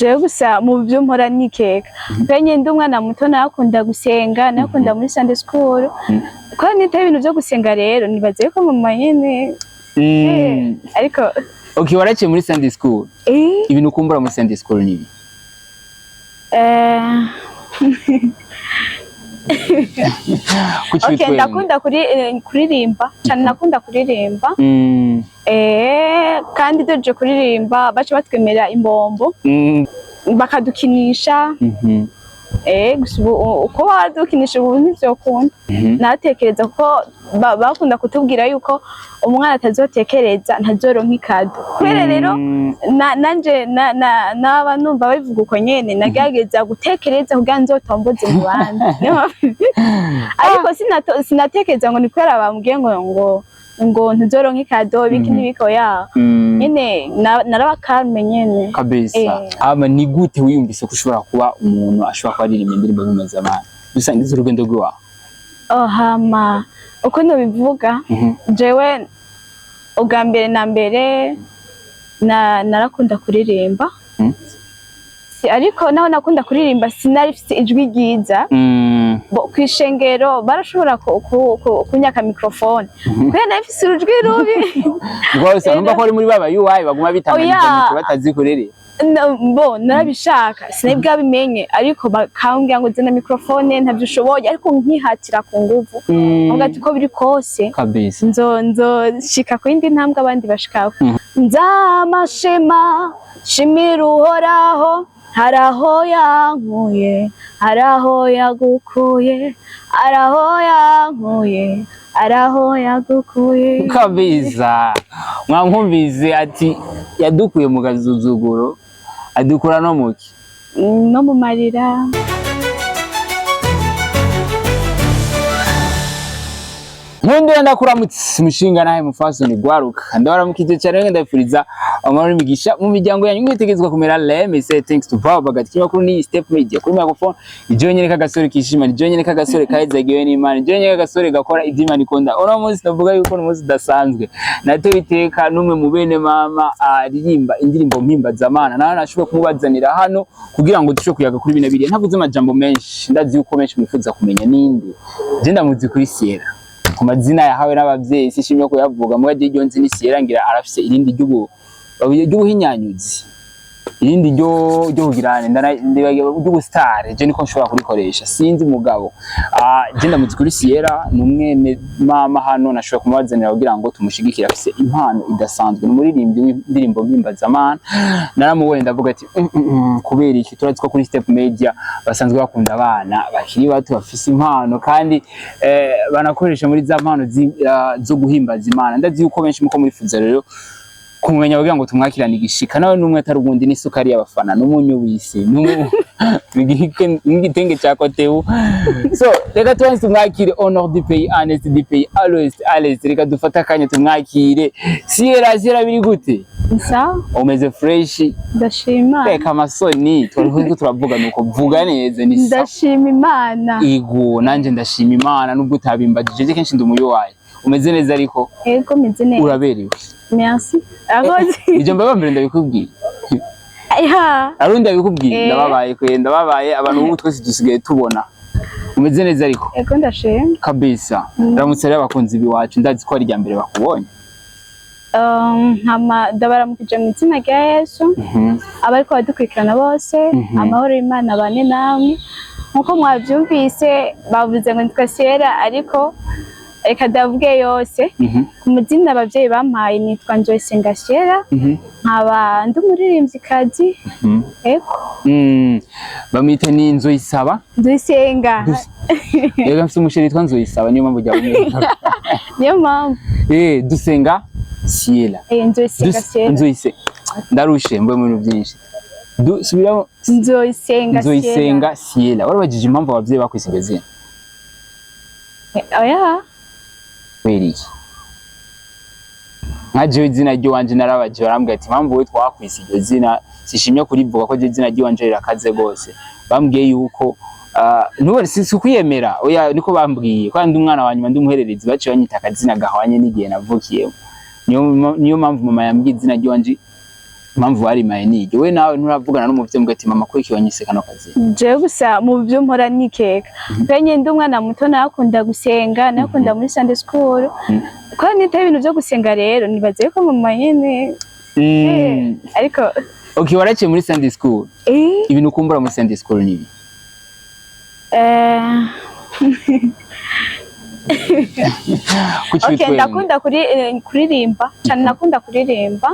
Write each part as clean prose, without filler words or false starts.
Jewe gusa mu byo mpora nikeka penye ndi umwana muto, nakunda gusenga, nakunda muri Sunday school, ko nitaye ibintu byo gusenga. Rero nibaze ko mama nyene ariko. Okay, waraciye muri Sunday school? Eh. Ibintu ukumbura muri Sunday school ni ibi? Kuki Okay. witwenga? Ndakunda kuririmba cyane, nakunda kuririmba. Kandi tuje kuririmba baca batwemerera imbombo, bakadukinisha. Gusa ubu uko badukinisha ubu ntivyokunda. Natekereza ko bakunda kutubwira yuko umwana atazotekereza ntazoronka ikado, kubera rero nanje naba numva babivuga uko nyene, nagerageza gutekereza kugira nzotomboze mu bandi. Niyo mpamvu- Ariko sinatekereza ngo ni kubera bambwiye ngo ntuzoronka ikado, biki n'ibiki, oya. Nyene naraba calme nyene. Kabisa. Eh. Ama ni gute wiyumvise ko ushobora kuba umuntu ashobora kuba aririmba indirimbo mpuzamahanga? Dusangiza urugendo rw'iwawe. Oh, hama uko nobivuga, jewe ubwa mbere na mbere narakunda kuririmba. Si, ariko naho nakunda kuririmba sinari mfise ijwi ryiza. Bo kw'ishengero barashobora kunyaka microphone kubera nari mfise urujwi rubi. Rwose numva ko ari muri baba UI baguma bitanganije Oya. micro batazi kurere. Bo narabishaka, sinari bwabimenye, ariko bakambwira ngo zana microphone, ntavyo ushoboye, ariko nkihatira ku nguvu, nkavuga ati uko biri kose nzoshika ku yindi ntambwe abandi bashikako. Nzamashima shimira Uhoraho, hari aho yankuye, hari aho yagukuye, hari aho yankuye, hari aho yagukuye. Kabisa, mwamwumvise ati yadukuye mu gazuzuguro, adukura no muki? No mu marira. Nkundira ndakuramutse mushinga nahe mufasoni gwaruka, ndabaramukije cyane, ndabifuriza amahoro n'imigisha mu miryango yanyu. Mwitegezwa kumera. Let me say thanks to Baba Bagati kinyamakuru ni Step Media. Kuri microphone ni nyene kagasore kishima, ni nyene kagasore kahezagiwe n'Imana, ni nyene kagasore gakora ivyo Imana ikunda. Uno munsi ndavuga yuko ni umunsi udasanzwe, natewe iteka n'umwe mu bene mama aririmba indirimbo mpimbazamana, nawe nashoboye kumubazanira hano kugira ngo dushobore kuyaga kuri bino biriya. Ntavuze amajambo menshi, ndazi yuko benshi mwifuza kumenya ninde. Je ndamuzi kuri Sierra, ku mazina yahawe n'abavyeyi, sishimye kuyavuga, muga je iryo nzi ni Sierra. Ngira arafise irindi ry'ubuhinyanyuzi, irindi ryo kugirane ry'ubustar, je niko nshobora kurikoresha, sinzi mugabo. Je ndamuzi kuri Sierra, ni umwene mama hano nashobora kumubazanira kugira ngo tumushigikire. Afise impano idasanzwe, ni umuririmbyi w'indirimbo mpimbazamana. Naramubonye ndavuga ati kubera iki? Turazi ko kuri Step Media basanzwe bakunda abana bakiri bato bafise impano kandi banakoresha muri za mpano zo guhimbaza Imana. Ndazi yuko benshi muko murifuza rero kumumenya kugira ngo tumwakirane igishika. Nawe n'umwe atari ubundi n'isukari y'abafana, n'umunyu w'isi, n'igitenge ca kotebu. So reka tubanze tumwakire, honor du pays, honest du pays, à l'ouest, à l'est. Reka dufate akanya tumwakire. Sierra, Sierra, biri gute? Sawa. Umeze fresh? Ndashima. Reka amasoni, twariko turavuga nuko vuga neza, ni sawa. Ndashima Imana. Ego, nanje ndashima Imana nubwo utabimbajije. Je kenshi ndi umuyowaye. Umeze neza ariko? Ego, meze neza. Uraberewe. Merci, akoze. Ijambo mbaba mbere ndabikubwiye. Ya. Arundi ndabikubwiye. Eh. Ndababaye kwe, ndababaye. Abantu ubu twese dusigaye tubona umeze neza ariko. Ego, ndashima. Kabisa. Ramutse rero abakunzi biwacu, ndazi ko ari irya mbere bakubonye. Nkama ndabaramukije mu izina rya Yesu, abariko badukurikirana bose. Amahoro y'Imana abane namwe. Nkuko mwavyumvise, bavuze ngo nitwa Sierra, ariko reka ndavuge yose. Ku mazina abavyeyi bampaye nitwa Nzoyisenga Sierra, nkaba ndi umuririmvyikazi. Ego. Bamwita ni Nzoyisaba. Nzoyisenga. Yego, mfise umusheri witwa Nzoyisaba, niyo mpamvu ryabonye. Niyo mpamvu. Dusenga Sierra. Nzoyisenga Sierra. Nzoyise, ndarushe mbe mu bintu byinshi. Subiramo. Nzoyisenga Sierra. Nzoyisenga Sierra. Warabajije impamvu abavyeyi bakwise iryo zina? Oya. Kubera iki? Nka jewe izina ry'iwanje narabaje, barambwira ati impamvu wowe twakwise iryo zina sishimye kurivuga, ko iryo zina ry'iwanje rirakaze rwose. Bambwiye yuko ntubone si ukwiyemera, oya, niko bambwiye ko ndi umwana wa nyuma, ndi umuhererezi, baciye banyita akazina gahwanye n'igihe navukiyemo. Niyo mpamvu mama yambwiye izina ry'iwanje. Impamvu barimaye ni iryo. We nawe nturavugana n'umuvyeyi ngo ati: "Mama, ko wanyise kano kazi?" Jewe gusa mu byo mpora nikeka, penye ndi umwana muto nakunda gusenga, nakunda muri Sunday school, ko nitaho ibintu byo gusenga. Rero nibaze ko mama nyene ariko. Okay, waraciye muri Sunday school. Eh. Ibintu ukumbura muri Sunday school ni ibi? Kuki Okay, witwenga? Ndakunda kuririmba cyane, nakunda kuririmba.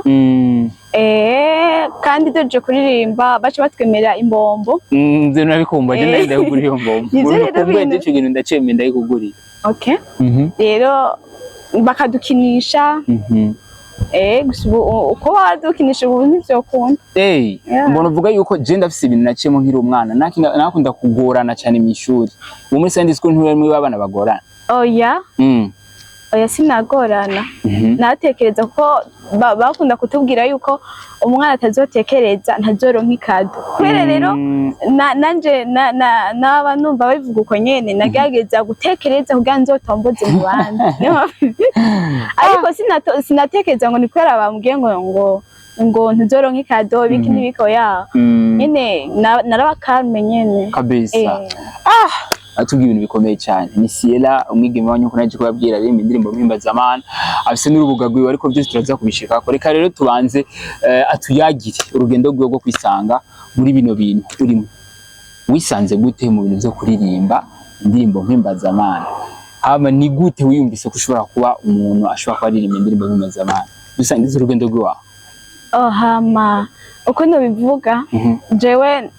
Kandi tuje kuririmba baca batwemerera imbombo. Nze nabikumva je. Ndayikugurira iyo mbombo. Nivyo rero. Ukumbuye bintu- ico kintu ndacemeye, ndayikugurira. Okay, rero bakadukinisha. Gusa ubu uko badukinisha ubu ntivyokunda. Yeah. Mbona uvuga yuko je ndafise ibintu naciyemo nkiri umwana. Nakunda kugorana cyane mw'ishuri. Ubu muri Sunday school nturi muri babana bagorana? Oya. Oya, sinagorana. Natekereza ko bakunda kutubwira yuko umwana atazotekereza ntazoronka ikado, kubera rero nanje naba numva babivuga uko nyene, nagerageza gutekereza kugira nzotomboze mu bandi. Niyo mpamvu- ariko sinatekereza ngo ni kubera bambwiye ngo ntuzoronka ikado, ibiki n'ibiki, oya. Nyene naraba calme nyene. Kabisa. Atubwiye ibintu bikomeye cyane. Ni Siela, umwigeme wanyu, ko naje kubabwira, aririmba indirimbo mpimbazamana, afise n'urubuga rwiwe, ariko byose turaza kubishikako. Reka rero tubanze atuyagire urugendo rwiwe rwo kwisanga muri bino bintu urimo. Wisanze gute mu bintu byo kuririmba indirimbo mpimbazamana? Hama ni gute wiyumvise ko ushobora kuba umuntu ashobora kuba aririmba indirimbo mpimbazamana? Dusangize urugendo rwiwawe. Oh, hama uko nobivuga, jewe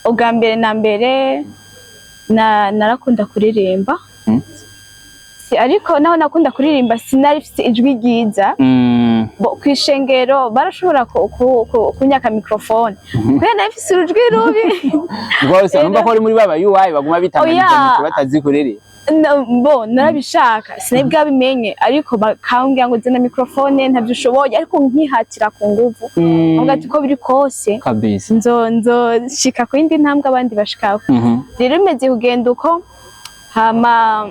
ubwa mbere na mbere narakunda kuririmba. Si, ariko naho nakunda kuririmba sinari mfise ijwi ryiza. Bo kw'ishengero barashobora kunyaka microphone kubera nari mfise urujwi rubi. Rwose numva ko ari muri baba UI baguma bitanganije Oya. micro batazi kurere. Bo narabishaka, sinari bwabimenye, ariko bakambwira ngo zana microphone, ntavyo ushoboye, ariko nkihatira ku nguvu, nkavuga ati uko biri kose nzoshika ku yindi ntambwe abandi bashikako. Rero imeze kugenda uko, hama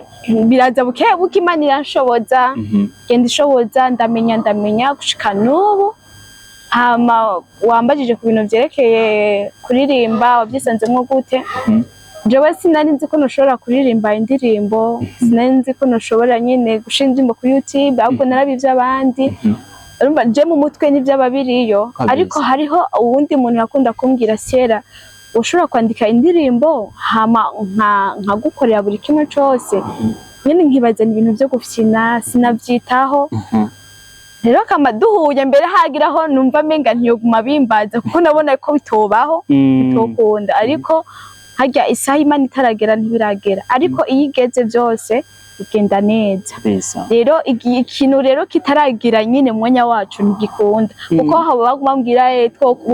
biraza buke buke, Imana iranshoboza, genda ishoboza, ndamenya, ndamenya gushika n'ubu. Hama wambajije ku bintu vyerekeye kuririmba, wavyisanzemwo gute? Jewe sinari nzi ko noshobora kuririmba indirimbo, sinari nzi ko noshobora nyene gushira indirimbo kuri YouTube, ahubwo narabivye abandi. Urumva je mu mutwe n'ivyaba biriyo. Ariko hariho uwundi muntu yakunda kumbwira: "Sera, ushobora kwandika indirimbo, hama nkagukorera buri kimwe cose." Nyene nkibaza ni ibintu vyo gufyina, sinavyitaho. Rero kama duhuye mbere hagiraho numva menga ntiyoguma bimbaza, kuko nabona ko bitobaho, bitokunda. Ariko harya isaha Imana itaragera ntibiragera, ariko iyo igeze byose bigenda neza. Rero ikintu rero kitaragira nyine mwanya wacu ntigikunda, kuko haba baguma bambwira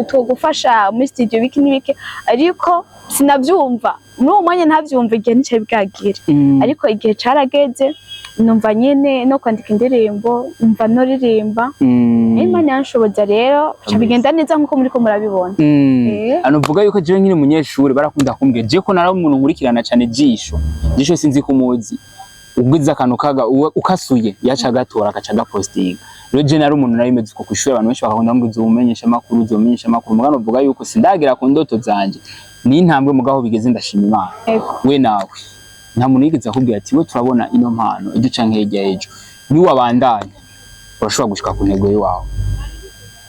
twogufasha muri studio, biki n'ibiki, ariko sinavyumva muri uwo mwanya, ntavyumva igihe nicari bwagire. Ariko igihe carageze, numva nyene no kwandika indirimbo, numva noririmba. Imana yanshoboza rero bica bigenda neza nkuko muriko murabibona. Ano uvuga yuko jewe nkiri umunyeshuri barakunda kumbwira je ko nari umuntu nkurikirana cyane Jisho. Jisho sinzi ko umuzi. Ubwiza akantu kaga ukasuye yaca agatora agaca agapostinga. Rero je nari umuntu nari meze uko kw'ishuri, abantu benshi bakakunda ngo uzomumenyesha amakuru, uzomenyesha amakuru. Mugabo uvuga yuko sindagira ku ndoto zanje. Ni intambwe, mugaho bigeze ndashima Imana. We nawe nta muntu yigeze akubwira ati: "We turabona ino mpano ejo canke hirya y'ejo, niwabandanya urashobora gushika ku ntego yawe"?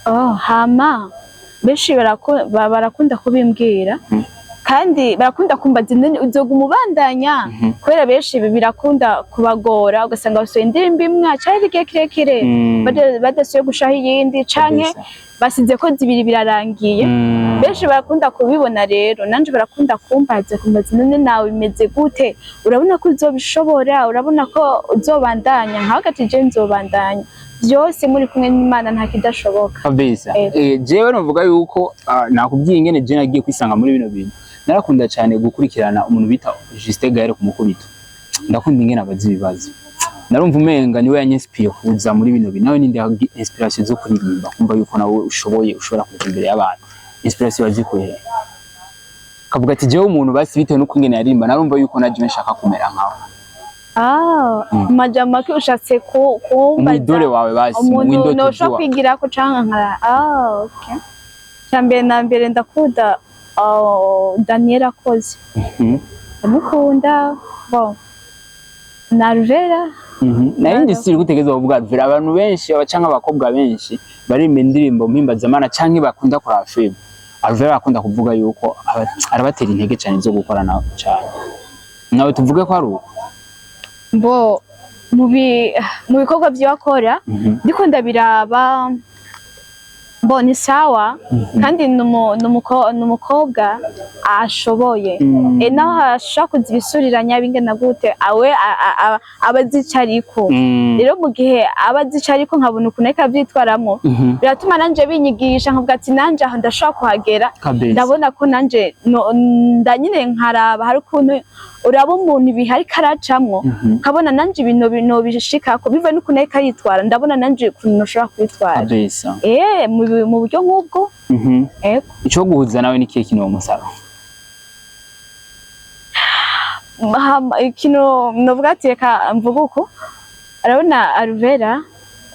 Oh, hama benshi barakunda kubimbwira, kandi barakunda kumbaza none uzoguma ubandanya, kubera benshi ibi birakunda kubagora, ugasanga basohoye indirimbo imwe cari igihe kirekire, badasubiye gushaho iyindi, canke basize ko zibiri birarangiye. Benshi barakunda kubibona, rero nanje barakunda kumbaza: "None nawe bimeze gute? Urabona ko uzobishobora? Urabona ko uzobandanya?" Nkavuga ati je nzobandanya, byose muri kumwe n'Imana nta kidashoboka. Kabisa. Jewe novuga yuko nakubwiye ingene je nagiye kwisanga muri bino bintu. Narakunda cyane gukurikirana umuntu bita Justin Gaël ku mukubito. Ndakunda ingene abaza ibibazo, narumva umenga niwe yanyinspire kuza muri bino bintu. Nawe ninde inspiration zo kuririmba, kumva yuko nawe ushoboye, ushobora kuja imbere y'abantu? Inspiration wazikuye he? Kavuga ati jewe umuntu basi bitewe n'uko ingene yaririmba, narumva yuko naje nshaka kumera nkawe. Ah, amajambo make ushatse kumbaza? Umwidole wawe basi, umuntu mwindoto noshobora ziwawe. kwigirako canke nka, ah, okay. Cambere na mbere ndakunda, oh, Daniel Akoze. Ndamukunda. Bon, na Alvera. Nayo ndi siri gutegerezwa kuvuga Alvera. Abantu benshi aba canke abakobwa benshi baririmba indirimbo mpimbazamana canke bakunda kuraba film, Alvera akunda kuvuga yuko arabatera intege cane zo gukora nawe cane. Nawe tuvuge ko ari uko? Bo mu bikorwa vyo akora, ndiko ndabiraba, bo ni sawa, kandi ni umukobwa ashoboye. Naho ashobora kuza ibisuriranya bingana gute, awe aba azi ico ariko. Rero mu gihe aba azi ico ariko, nkabona ukuntu ariko avyitwaramwo, biratuma nanje binyigisha, nkavuga ati nanje aho ndashobora kuhagera. Ndabona ko nanje nda nyine nkaraba, hari ukuntu uraba umuntu ibihe ariko aracamwo, nkabona nanje ibintu nobishikako bivuye n'ukuntu ariko aritwara, ndabona nanje ukuntu noshobora kwitwara. Mu buryo nk'ubwo. Ego. Ico guhuza nawe ni kihe kintu womusaba? Ikintu novuga ati reka mvuge uko, arabona Alvera,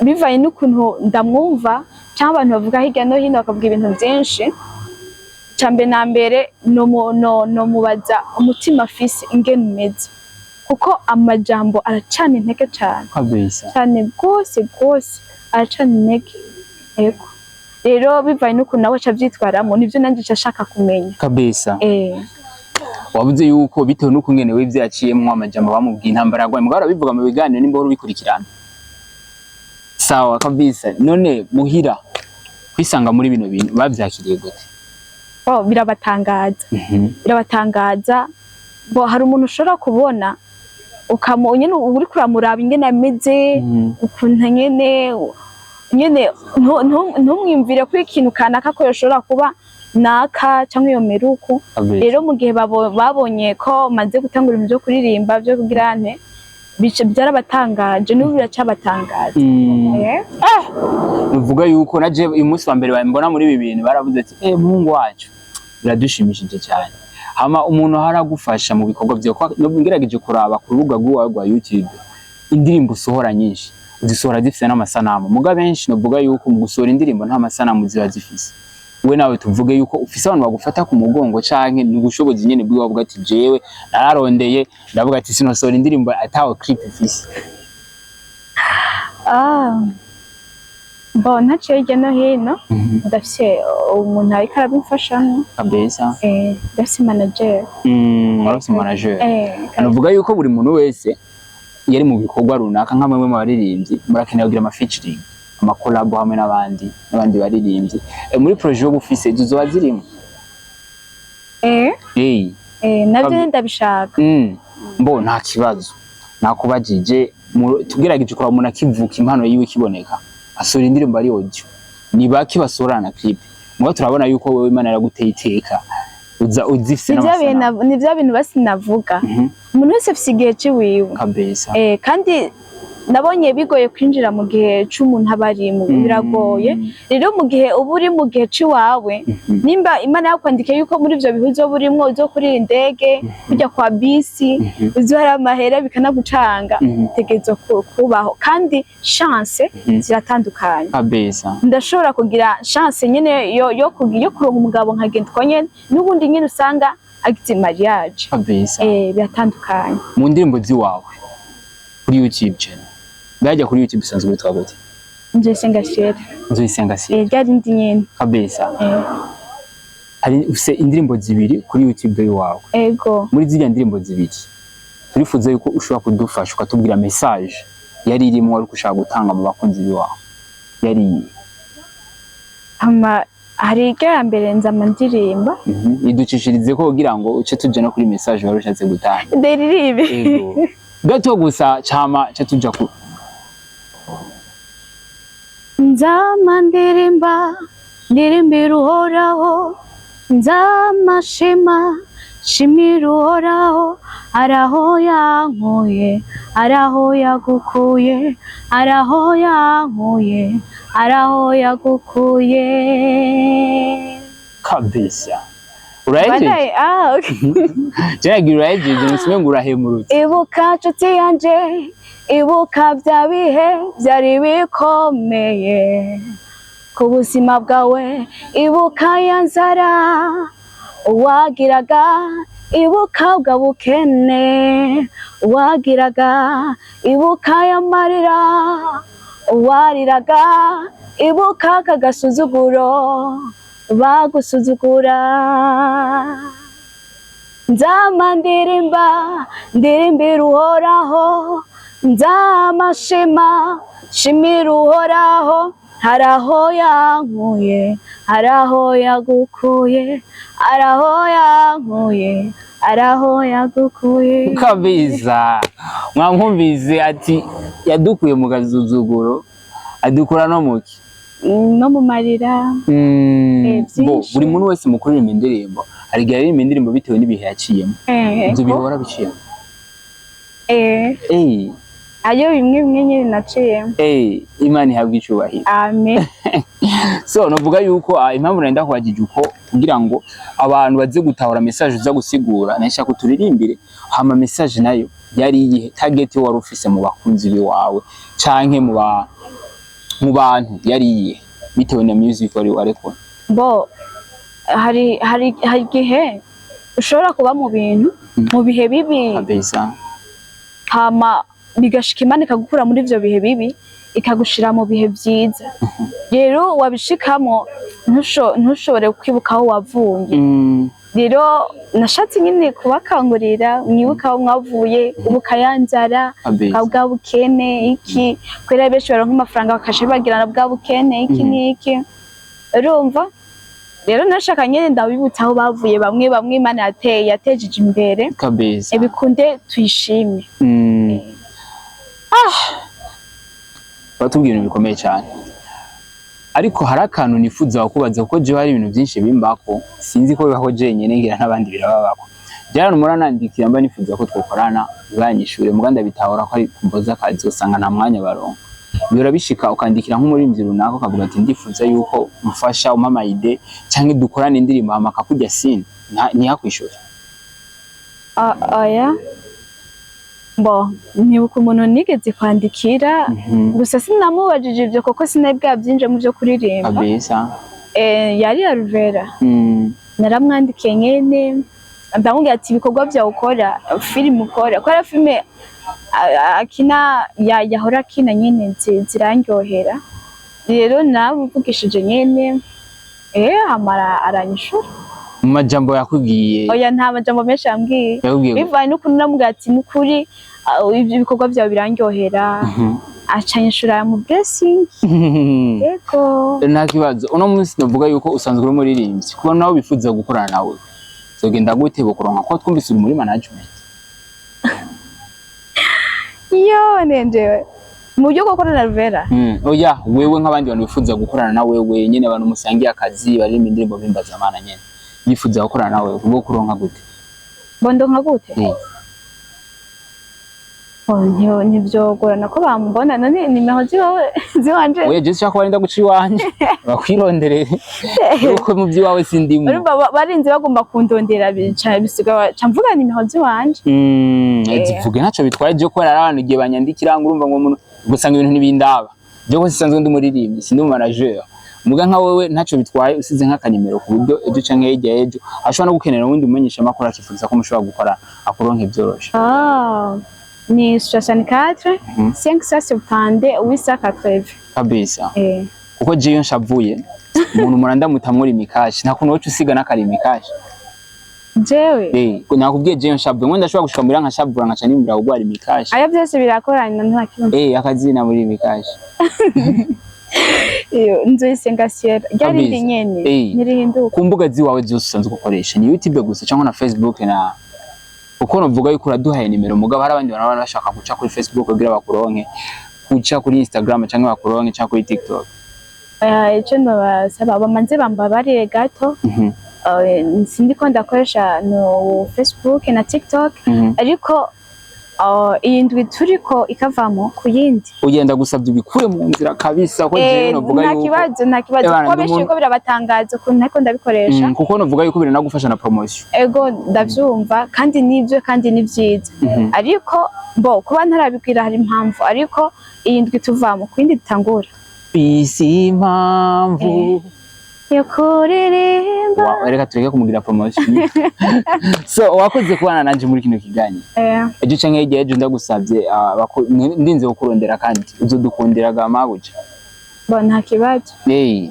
bivanye n'ukuntu ndamwumva cyangwa abantu bavuga hirya no hino bakavuga ibintu byinshi, icya mbere na mbere nomubaza umutima afise ingene umeze, kuko amajambo aracana intege cane. Cyane rwose rwose aracana intege. Ego, rero bivanye n'ukuntu nawe aca avyitwaramo, nivyo nanje nca nshaka kumenya. Wavuze yuko bitewe n'ukungene we ivyo yaciyemwo, amajambo bamubwiye, intambara yarwaye, mugabo arabivuga mu biganiro nimba uhora ubikurikirana. Sawa kabisa. None muhira kwisanga muri bino bintu bavyakiriye gute? Oh, birabatangaza. Birabatangaza. Bo hari umuntu ushobora kubona ukamu nyene uriko uramuraba ingene ameze, ukuntu nyene ntumwiyumvire ko ikintu kanaka ko yoshobora kuba naka cyangwa iyo meruku. Rero mu gihe babonye ko maze gutangura ibintu byo kuririmba byo kugira nte, bice byarabatangaje, n'ubu biracabatangaza. Nuvuga yuko naje uyu munsi wa mbere bambona muri ibi bintu baravuze ati eh, muhungu wacu, biradushimishije cyane. Hama umuntu haragufasha mu bikorwa byawe, ngerageje kuraba ku rubuga rw'iwawe rwa YouTube, indirimbo usohora nyinshi uzisohora zifise n'amasanamu, muga benshi novuga yuko mu gusohora indirimbo nta masanamu ziba zifise. We nawe tuvuge yuko ufise abantu bagufata ku mugongo, canke ni ubushobozi nyene bwiwawe uvuga ati jewe nararondeye, ndavuga ati sinosohora indirimbo atawe clip ifise? Ah. Bon, ntaciye hirya no hino, ndafise umuntu ariko arabimfashamo. Ndafise manager. Warafise manager? Eh. Navuga yuko buri muntu wese iyo ari mu bikorwa runaka, nka bamwe mu baririmbyi, murakeneye kugira ama featuring, ama collab hamwe n'abandi baririmbyi. Muri projet yo gufise izo zoba zirimo? Navyo ndabishaka. Mbo nta kibazo nakubajije. Tugerageje kuraba umuntu akivuka impano yiwe ikiboneka, asohora indirimbo ari audio, ni baki basohorana na clip. Mugabo turabona yuko wewe Imana yaraguteye iteka, uza uzifise Ni vya bintu n'amasanamu. Ni vya bintu basi navuga, umuntu wese afise igihe ciwiwe. Kandi nabonye bigoye kwinjira mu gihe c'umuntu aba arimwo, biragoye. Rero mu gihe uba uri mu gihe c'iwawe, nimba Imana yakwandikiye yuko muri ivyo bihe uzoba urimwo uzokurira indege, kujya kwa bisi, uzohara amahera bikanagucanga, utegerezwa kubaho. Kandi chance ziratandukanye. Ndashobora kugira chance nyene yo kuronka umugabo nkagenda uko nyene, n'ubundi nyene usanga agize mariage. Biratandukanye. Mu ndirimbo ziwawe kuri YouTube channel, ndajya kuri YouTube isanzwe witwa gute? Nzoyisenga Sierra. Nzoyisenga Sierra. Rya rindi nyene. Hari ufise indirimbo zibiri kuri YouTube iwawe. Ego. Muri ziriya ndirimbo zibiri, turifuza yuko ushobora kudufasha ukatubwira message yari irimo, wari ushaka gutanga mu bakunzi biwawe, yari iyihe? Hama hari irya ya mbere nzama ndirimba. Iducishirize ko kugira ngo uce tuja no kuri message wari ushatse gutanga. Ndaririmbe? Ego, gato gusa, cama ce tuja ku Nzama ndirimba, ndirimbira Uhoraho, nzama shima, shimira Uhoraho, araho yankuye, araho yagukuye, araho yankuye, araho yagukuye. Kabisa. Urahejeje? Badaye, ah, okay. Jeragira urahejeje, musime ngo urahemurutse. Ibuka nshuti yanje, ibuka bya bihe byari bikomeye ku buzima bwawe, ibuka ya nzara wagiraga, ibuka bwa bukene wagiraga, ibuka y'amarira wariraga, ibuka kagasuzuguro bagusuzugura. Nzama ndirimba, ndirimbira Uhoraho, nzama shima, shimira Uhoraho. Hari aho yankuye, hari aho yagukuye, hari aho yankuye, hari aho yagukuye. Kabisa, mwamwumvise ati yadukuye mu gasuzuguro, adukura no muki? No mu marira. Bo Byinshi. Buri muntu wese mu kuririmba indirimbo hari igihe aririmba indirimbo bitewe n'ibihe yaciyemo. Ibyo bihe warabiciyemo? Ayo bimwe bimwe nyine naciyemo. Imana ihabwa icubahiro. Amen. So novuga yuko impamvu nenda kubajije uko kugira ngo abantu baze gutahura message uza gusigura, nashaka turirimbire, hama message nayo yari iyihe? Target wari ufise mu bakunzi biwawe canke mu bantu yari iyihe bitewe na music wari warekora? Bo hari igihe ushobora kuba mu bintu, mu bihe bibi, hama bigashika Imana ikagukura muri ivyo bihe bibi, ikagushira mu bihe vyiza. Rero wabishikamo ntushobore kwibuka aho wavuye. Rero nashatse nyine kubakangurira mwibuka aho mwavuye, ubu kayanzara, bwa bukene iki, kubera benshi baronka amafaranga bakaca bagirana bwa bukene iki n'iki, urumva. Rero nashaka nyine ndabibutsa aho bavuye, bamwe bamwe Imana yateye, yatejeje imbere. Ibikunde tuyishime. Batubwira ibintu bikomeye cyane, ariko hari akantu nifuza kukubaza, kuko jewe hari ibintu byinshi bimbako, sinzi ko bibaho jenyine, ngira n'abandi birababako. Byara nandikira mba nifuza ko twokorana, ntibanyishure, muga ndabitahura ko ari kumvo z'akazi, usanga nta mwanya baronka. Bihora bishika ukandikira nk'umuririmbyi runaka ukavuga ati ndifuza yuko umfasha, umpa ama idées canke dukorane indirimbo, hama akakurya sini ntihakwishura? Ah, oya, bo ntibuka umuntu nigeze kwandikira, gusa sinamubajije ivyo kuko sinari bwabyinje mu byo kuririmba. Yari Alvera. Naramwandikiye nyene, ndamubwira ati ibikorwa byawe ukora, filime ukora, kubera filime akina yahora akina nyene zirandyohera. Rero naramuvugishije nyene, amara aranyishura. Mu majambo yakubwiye? Oya, nta majambo menshi yambwiye. Yakubwiye gute? Bivanye n'ukuntu namubwira ati nukuri ibyo bikorwa byawe birandyohera, acanyishura mu blessing. Yego. Nta kibazo. Uno munsi navuga yuko usanzwe uri umuririmbyi, kuba nawe bifuza gukorana nawe zogenda gute, bokuronka, ko twumvise uri muri management? Iyo nenjewe mu buryo bwo gukorana na Alvera? Oya, wewe nk'abandi bantu bifuza gukorana na wewe nyene, abantu musangiye akazi baririmba indirimbo mpimbazamana nyene, bifuza gukorana nawe, bo kuronka gute? Bondo nka gute? Oh, ntivyogorana ko bambona. None nimero ziwawe ziwanje? Oya, je sinshaka ko barinda guca iwanje, bakwironderere yuko mu by'iwawe sindimo. Urumva barinze bagomba kundondera, bica bisiga ca mvuga nimero ziwanje. Zivuge, ntaco bitwaye. Je kubera ari abantu igihe banyandikira ngo urumva ngo umuntu gusanga ibintu ntibindaba, je ko sisanzwe ndi umuririmbyi, sindi umu manager, muga nka wewe ntaco bitwaye usize nk'akanimero, ku buryo ejo canke hirya y'ejo ashobora no gukenera uwundi mumenyesha amakuru akifuza ko mushobora gukora, akuronke vyoroshe. Ah, ni 64 572 880. Kuko je iyo nshavuye umuntu murandamuta muri mikashi, nta kuntu woca usiga n'akarimi kashi. Jewe? Nakubwiye, je iyo nshavuye ngo ndashobora gushika muhira nkashavura, nkaca nimbura kugwara imikashi. Aya byose birakorana, nta kibazo. Akazina muri mikashi? Iyo Nzoyisenga Sierra ryari nyene, ntirihinduka. Ku mbuga ziwawe zose usanzwe ukoresha ni YouTube gusa cyangwa na Facebook? Na uko novuga yuko uraduhaye nimero, mugabo hari abandi bantu baba bashaka guca kuri Facebook kugira bakuronke, guca kuri Instagram cyangwa bakuronke, cyangwa kuri TikTok. Icyo ndabasaba, bamanze bambabarire gato. Sindi ko ndakoresha no Facebook na TikTok, ariko Iyi ndwi turiko ikavamo ku yindi. Ugenda gusabye ubikure mu nzira kabisa, ko jewe novuga Nta yuko kibazo, nta kibazo, Ebana, kuko ndi benshi umuntu biriko birabatangaza ukuntu ariko ndabikoresha. Kuko novuga yuko biranagufasha na promotion. Ego, ndavyumva, kandi nivyo, kandi ni vyiza, ariko bo kuba ntarabibwira hari impamvu, ariko iyi ndwi tuvamo ku yindi dutangura. Isi impamvu Yo kuririmba. Wow, reka tureke kumugira promotion. So wakoze kubana nanje muri kino kiganiro. Ejo canke hirya y'ejo ndagusavye, ndinze kukurondera kandi uzodukundira ga mabuja. Bo, nta kibazo. Hey.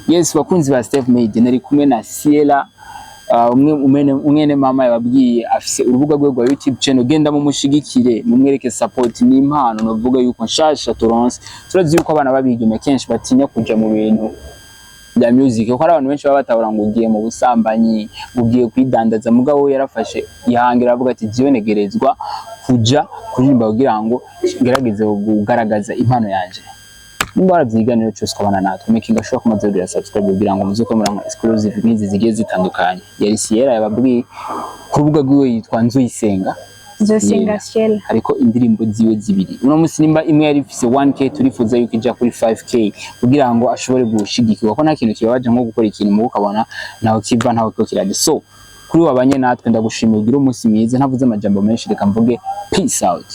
Yes, bakunzi ba Steph Media, nari kumwe na Siela, umwe umwene mama yababwiye afise urubuga rwe rwa YouTube channel. Genda mumushigikire, mumwereke support. Ni impano novuga yuko nshasha turonse. Turazi yuko abana babigeme kenshi batinya kuja mu bintu bya music, kuko hari abantu benshi baba batabura ngo ugiye mu busambanyi, ngo ugiye kwidandaza. Mugabo we yarafashe ihangira, aravuga ati: "Jewe negerezwa kuja kuririmba kugira ngo ngerageze kugaragaza impano yanje." Nimba waravyiganiro cyose ukabana natwe, making sure ko mumaze kugira subscribe kugira ngo muze ko muranka exclusive nk'izi zigiye zitandukanye. Yari Sierra yababwiye ku rubuga rwiwe yitwa Nzoyisenga. Nzosenga Ciela. Hariko indirimbo ziwe zibiri. Uno munsi nimba imwe yari ifise 1K, turifuza yuko ija kuri 5K kugira ngo ashobore gushigikirwa, ko nta kintu kibabaje nko gukora ikintu mu ukabona ntaho kiva, ntaho kiko kiraje. So kuri wabanye natwe, ndagushimiye, ugire umunsi mwiza. Ntavuze amajambo menshi, reka mvuge peace out.